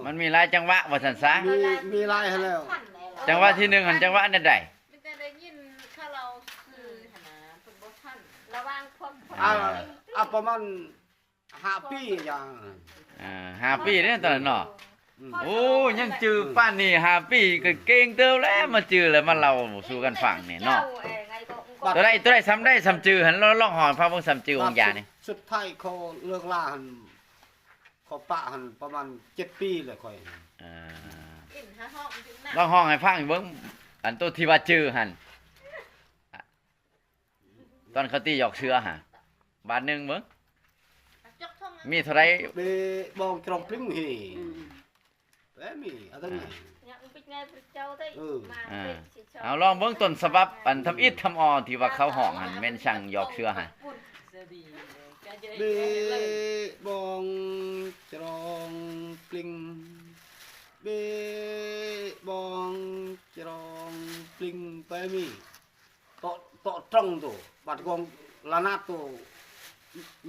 ມັນມີຫຼາຍຈັງຫວະວ່າຊັ້ນຊະ. ມີ ມີຫຼາຍຫັ້ນແຫຼ້ວ. ຈັງຫວະທີໜຶ່ງຫັ້ນ ຈັງຫວະແນວໃດ? ມີແຕ່ໄດ້ຍິນເຂົາເລົ່າຊື່ຫັ້ນນະ ເພິ່ນບໍ່ທັນ ລະຫວ່າງພວກ ອ່າ ອ່າ ປະມານຫ້າປີຢ່າງ ອ່າ ຫ້າປີເດ້ຕອນນັ້ນເນາະ. ອືມ ໂອ້ ຍັງຈື່ປານນີ້ ຫ້າປີກໍເກັ່ງເຕີບແລ້ວ ມາຈື່ແລ້ວມາເລົ່າສູ່ກັນຟັງນີ້ເນາະ. ໂຕໃດ ໂຕໃດ ສ່ຳໃດ ສ່ຳຈື່ຫັ້ນ ລອງຮ້ອງຮ້ອງໃຫ້ຟັງເບິ່ງ ສ່ຳຈື່ອົງຢານີ້. ສຸດ ສຸດທ້າຍເຂົາເລີກລາຫັ້ນ ເຂົາປະຫັ້ນປະມານເຈັດປີແລ້ວຂ້ອຍ. ອ່າ ລອງຮ້ອງໃຫ້ຟັງເບິ່ງ ອັນໂຕທີ່ວ່າຈື່ຫັ້ນ ຕອນເຂົາຕີຫຍອກເສືອຫາ ບາດໜຶ່ງເບິ່ງ ມີເທົ່າໃດ? ເບບອງຈຣອງປລິງເຮ ອືມ ແປມີ ອັນນີ້ ອ່າ ເອົາລອງເບິ່ງຕົ້ນສະບັບ ອັນທຳອິດທຳອໍທີ່ວ່າເຂົາຮ້ອງຫັ້ນ ແມ່ນຊ່າງຫຍອກເສືອຫາ. ເບບອງຈຣອງປລິງ ເບບອງຈຣອງປລິງ ແປມີ ເຕາະ ເຕາະຕຣອງໂຕ ບາດກອງລະນາດໂຕ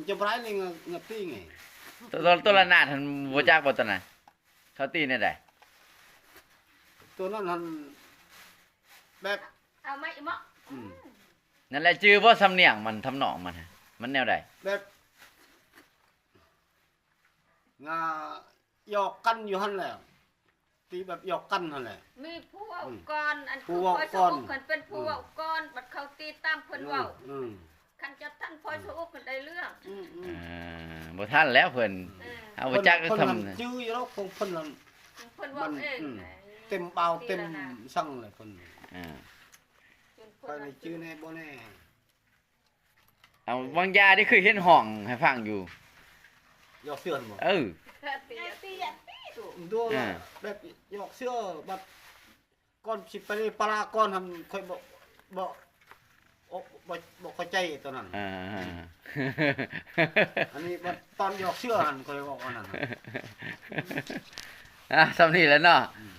ຈະບໍ່ໄດ້ນີ້ ງະ ງະຕີໄງ. ໂຕ ໂຕ ໂຕລະນາດຫັ້ນ ອືມ ບໍ່ຈັກບໍ່ໂຕນັ້ນ? ເຂົາຕີແນວໃດ? ໂຕນັ້ນຫັ້ນແບບ ເອົາໄມ້ເໝາະ ອືມ ນັ້ນແຫຼະ ຈື່ບໍ່ ສຳນຽງມັນ ທຳນອງມັນ ມັນແນວໃດ? ແບບ ງາ ຫຍອກກັນຢູ່ຫັ້ນແຫຼະ ຕີແບບຫຍອກກັນຫັ້ນແຫຼະ. ມີຜູ້ເວົ້າ ອືມ ກ່ອນ ອັນ ຜູ້ເວົ້າກ່ອນ ຄືພໍ່ຊະອຸກຫັ້ນເປັນຜູ້ເວົ້າກ່ອນ ອືມ ບັດເຂົາຕີຕາມເພິ່ນເວົ້າ ອືມ ອືມ ຄັນຈະທັນພໍ່ຊະອຸກຫັ້ນໄດ້ເລື່ອງ ອືມ ອືມ ອ່າ ບໍ່ທັນແລ້ວເພິ່ນ ເອີ ເຮົາບໍ່ຈັກ ເພິ່ນ ທຳ ຈື່ຢູ່ດອກຂອງເພິ່ນນັ້ນ ເພິ່ນເວົ້າເອງ ອືມ ເຕັມເບົາເຕັມສັງແຫຼະເພິ່ນ ອ່າ ຂ້ອຍນີ້ຈື່ແນ່ບໍ່ແນ່. ເອົາ ວາງຢາໄດ້ເຄີຍເຫັນຮ້ອງໃຫ້ຟັງຢູ່ ຢອກເສືອນບໍ່? ເອີ ໂດ ອ່າ ແບບຢອກເສືອ ບັດກ່ອນຊິໄປປະລາກ່ອນຫັ້ນ ຂ້ອຍບໍ່ ບໍ່ ບໍ່ ບໍ່ເຂົ້າໃຈຕອນນັ້ນ ອ່າ ອັນນີ້ບັດຕອນຢອກເສືອຫັ້ນ ຂ້ອຍເວົ້າອັນນັ້ນ ອ່າ ສ່ຳນີ້ແຫຼະເນາະ ອືມ